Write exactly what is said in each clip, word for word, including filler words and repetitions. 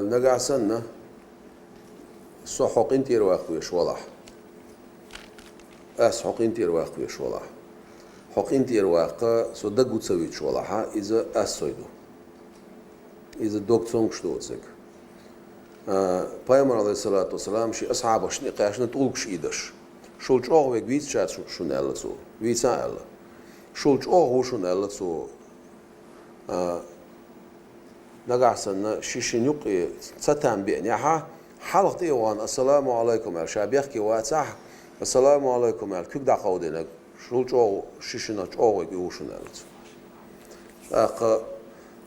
Нагахь санна, со хьо къинтӀера ваккха веш валахь. Ас хьо къинтӀера ваккха веш валахь. Хьо къинтӀера ваккха, со даггу ца вуьтуш валахьа, иза ас сой ду. Иза дог цомгуш доцург. А, Пайхамар, алейхиссалату вассалам, шен асхьабашна кхаьчна тӀулгаш ийдаш. Шул чӀогӀа верг вийца ша шу-, шуна аьлла цо. Вийца аьлла. Шул чӀогӀа ву шуна аьлла цо. А, нагахь санна, ши шин юккъе ца там беънехьа, хьалха тӀе а вахана, «Ассаламу алайкум», аьлла, ша бехке вацахь, «Ассаламу алайкум», аьлла, куьг дӀакховдийнарг, шул чӀогӀа, ши шинах чӀогӀа верг и ву шуна аьлла цо. ТӀаккха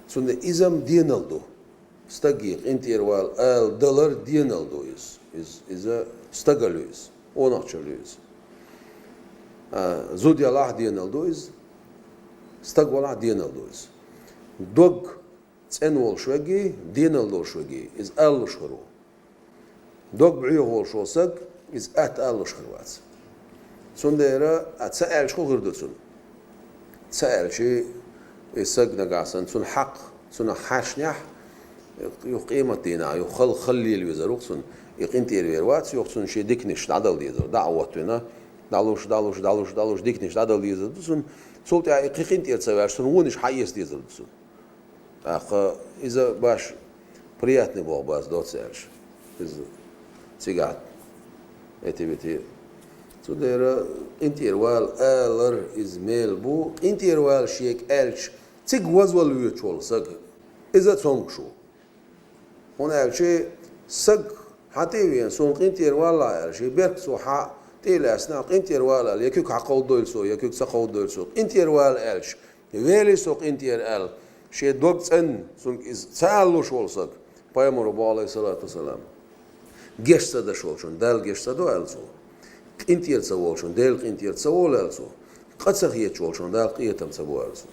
цунна иза-м денал ду. Стаге къинтӀера вала ала далар денал ду иза. Иза, иза стагал ю иза, къонахчал ю иза. А, зуда ялахь денал ду иза, стаг валахь денал ду иза. Дог цӀена волуш верг, денал долуш верг, иза алалуш хир ву. Дог бӀоьха волуш волу саг, иза атта алалуш хир вац. Цундела а ца аьлча хӀун хир ду цунна? Ца аьлча, и саг нагахь санна, цунна хьакъ, цунах хьаьшнехь, юха къематдийнахь, юха хала, хала лела везар ву-кх цунна. И къинтӀера вер вац, юха цунна шен диканаш дӀадала дезар, дӀа а хӀоттавина, дӀалуш, дӀалуш, дӀалуш, дӀалуш, диканаш дӀадала дезар ду цунна. Цул тӀаьхьа и кхин къинтӀера ца ваьлча, цунна вонаш хьаэца дезар ду цунна. ТӀаккха иза баш приятный боху баз доцца аьлча. Иза цигахь эти-бити. Цудера къинтӀера вала алар иза мел бу, къинтӀера вала шега аьлча, цига вазвала воьдуш волу саг, иза а цомгуш ву. ХӀунда аьлча саг хьан тӀе а веана, суна къинтӀера валахь аьлла, шен беркат цо хьан тӀе а лаьцна, къинтӀера вала аьлла, я куьг хьакховдадойла цо, я куьг ца кховдадойла цо. КъинтӀера вала аьлча, велий со къинтӀера аьлла, шен дог цӀенна, цуьнга иза ца алалуш волу саг, пайхамаро боху, алейхиссалату вассалам, геч ца деш волчунна Дала геч ца до аьлла цо, къинтӀера ца волчунна Дела къинтӀера ца волу аьлла цо, къа ца хеташ волчунна Дала къинтӀера ца бо аьлла цо.